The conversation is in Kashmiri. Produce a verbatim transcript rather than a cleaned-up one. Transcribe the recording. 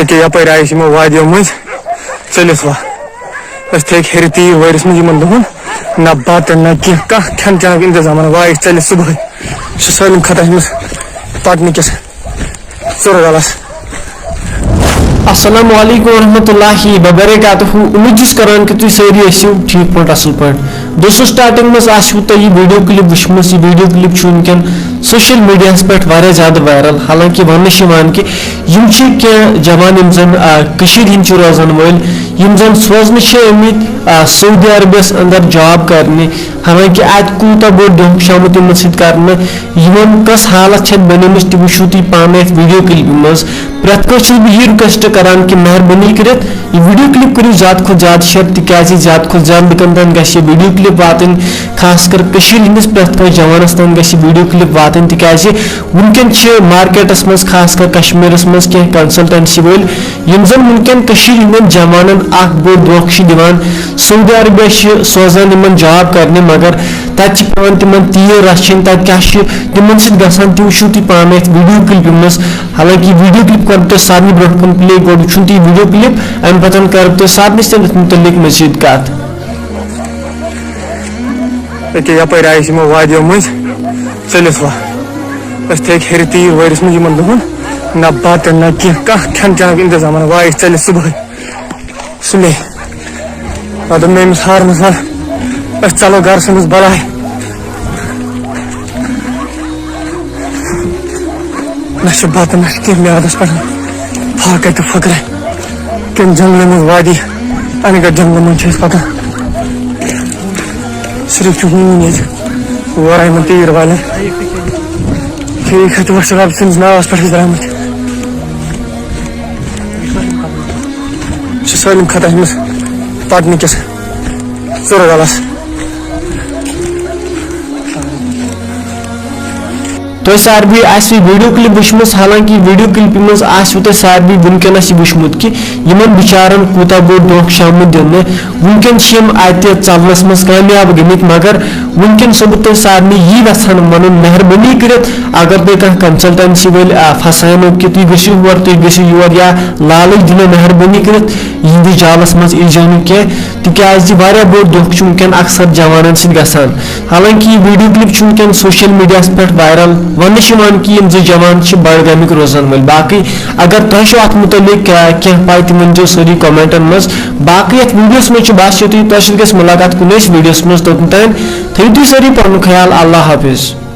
أکیٛاہ یَپٲرۍ آیہِ أسۍ یِمو وادیو مٔنٛزۍ ژٔلِتھ وۄنۍ۔ أسۍ تھٲوِکھ ہیٚرِ تیٖر وٲرِس منٛز یِمَن دۄہَن، نہ بَتہٕ نہ کینٛہہ، کانٛہہ کھٮ۪ن چٮ۪نُک اِنتظام نہٕ۔ وۄنۍ آیہِ أسۍ ژٔلِتھ صُبحٲے، چھِ سٲلِم کھَتان أمِس پَٹنہٕ کِس ژُرٕ غلَس۔ السلام علیکم ورحمۃ اللہ وبرکاتہ۔ امید چھُس کران کہِ تُہۍ سٲری ٲسِو ٹھیٖک پٲٹھۍ، اصل پٲٹھۍ۔ دوستو، سٹارٹنگ منٛز آسِوٕ تۄہہِ یہِ ویڈیو کلپ وٕچھمٕژ۔ یہِ ویڈیو کلپ چھُ وٕنکیٚن سوشل میڈیاہَس پٮ۪ٹھ واریاہ زیادٕ وائرل۔ حالانکہ وننہٕ چھِ یِوان کہِ یِم چھِ کینٛہہ جوان، یِم زن، آ، کٔشیٖرِ ہٕنٛدۍ چھِ روزن وٲلۍ، یِم زن سوزنہٕ چھِ آمٕتۍ، آ، سعودی عربس اندر جاب کرنہِ۔ حالانکہ اتہِ کوٗتاہ بوٚڑ دھوکہٕ چھُ آمُت تِمن سۭتۍ کرنہٕ۔ یِمن کۄس حالت چھےٚ بنیمٕژ، تہِ وٕچھِو تُہۍ پانے اتھ ویڈیو کلپہِ منٛز۔ پرٛٮ۪تھ کٲنٛسہِ چھُس بہٕ یہِ ریکویسٹ کران کہِ مہربٲنی کٔرِتھ یہِ ویڈیو کلپ کٔرِو زیادٕ کھۄتہٕ زیادٕ شیئر، تِکیازِ زیادٕ کھۄتہٕ زیادٕ لُکن تام گژھِ یہِ ویڈیو کلپ واتٕنۍ۔ خاص کر کٔشیٖرِ ہٕنٛدِس پرٛٮ۪تھ کٲنٛسہِ جوانس تام گژھِ یہِ ویڈیو کلپ واتٕنۍ، تِکیازِ وٕنکیٚن چھِ مارکیٹس منٛز، خاص کر کشمیرس منٛز، کینٛہہ کنسلٹنسی وٲلۍ، یِم زن وٕنکیٚن کٔشیٖرِ ہٕنٛدٮ۪ن جوانن اکھ بوٚڑ دھوکہٕ چھِ دِوان۔ سعودی عربیا چھِ سوزان یِمن جاب کرنہِ، مگر تتہِ چھِ پٮ۪وان تِمن تیٖر رچھِنۍ، تتہِ کیٛاہ چھِ، تِمن سۭتۍ گژھان، تہِ وٕچھِو تُہۍ پانے اتھ ویڈیو کلپہِ منٛز۔ حالانکہ یہِ ویڈیو کلپ کرو تۄہہِ سارنٕے برونٛہہ کُن پلے، گۄڈٕ وٕچھُن تُہۍ یہِ ویڈیو کلپ، امہِ پتہٕ کرو تۄہہِ سارنٕے سۭتۍ اتھ مُتعلق مزید کتھ۔ أکیٛاہ یپٲرۍ آیہِ أسۍ یِمو وادیو مٔنٛزۍ ژٔلِتھ وۄنۍ۔ أسۍ تھٲوِکھ ہیٚرِ تیٖر وٲرِس منٛز یِمن دۄہن، نہ بتہٕ نہ کینٛہہ، کانٛہہ کھٮ۪ن چٮ۪نُک انتظام نہٕ، وۄنۍ آیہِ أسۍ ژٔلِتھ صُبحٲے۔ سُلے۔ پتہٕ دوٚپ مےٚ أمِس ہارنَس، وَلہٕ، أسۍ ژَلو گَرٕ ژھٕنُس بَلاے۔ نہ چھِ بَتہٕ، نہ چھِ کینٛہہ، میادَس پٮ۪ٹھ فاقے تہٕ فقرے۔ کَمہِ جنٛگلہٕ منٛز وادی، اَنہِ گٔٹۍ جنٛگلہٕ منٛز چھِ أسۍ پَکان۔ صرف چھُ ہوٗن ییٚتہِ، وورٕ یِمَن تیٖر والٮ۪ن۔ ٹھیٖک ہے، تہٕ وۄنۍ چھِ رۄب سٕنٛدِس ناوَس پٮ۪ٹھ أسۍ درٛامٕتۍ۔ چھِ سٲلِم ختم أمِس پَٹنہٕ کِس ژُرٕ غلَس۔ تۄہہِ سارِوٕے آسِوٕ یہِ ویڈیو کلپ وٕچھمٕژ، حالانکہ یہِ ویڈیو کلپہِ منٛز آسِوٕ تۄہہِ سارِوٕے وٕنکیٚنَس یہِ وٕچھمُت کہِ یِمَن بِچارَن کوٗتاہ بوٚڑ دھوکہٕ چھُ آمُت دِنہٕ۔ وٕنکیٚن چھِ یِم اَتہِ ژَلنَس منٛز کامیاب گٔمٕتۍ، مگر وٕنکیٚن چھُسو بہٕ تۄہہِ سارنٕے یی یَژھان وَنُن، مہربٲنی کٔرِتھ اگر تۄہہِ کانٛہہ کنسلٹنسی وٲلۍ، آ، پھساونو کہِ تُہۍ گٔژھِو ہور، تُہۍ گٔژھِو یور، یا لالچ دِنو، مہربٲنی کٔرِتھ یِہنٛدِس جالس منٛز یی زیو نہٕ کینٛہہ، تِکیازِ واریاہ بوٚڑ دھوکہٕ چھُ وٕنکیٚن اکثر جوانن سۭتۍ گژھان۔ حالانکہ یہِ ویڈیو کلپ چھُ وٕنکیٚن سوشل میڈیاہَس پٮ۪ٹھ وائرل۔ وننہٕ چھُ یِوان کہِ یِم زٕ جوان چھِ بڈگامیُک روزن وٲلۍ۔ باقٕے اگر تۄہہِ چھُو اتھ مُتعلق، آ، کینٛہہ پاے، تہِ ؤنۍ زیو سٲری کمنٹن منٛز۔ باقٕے یتھ ویڈیوس منٛز چھُ، بس یُتُے، تۄہہِ سۭتۍ گژھِ مُلاقات کُنہِ أکِس ویڈیوس منٛز۔ توٚتام تھٲیِو تُہۍ سٲری پنُن خیال۔ اللہ حافظ۔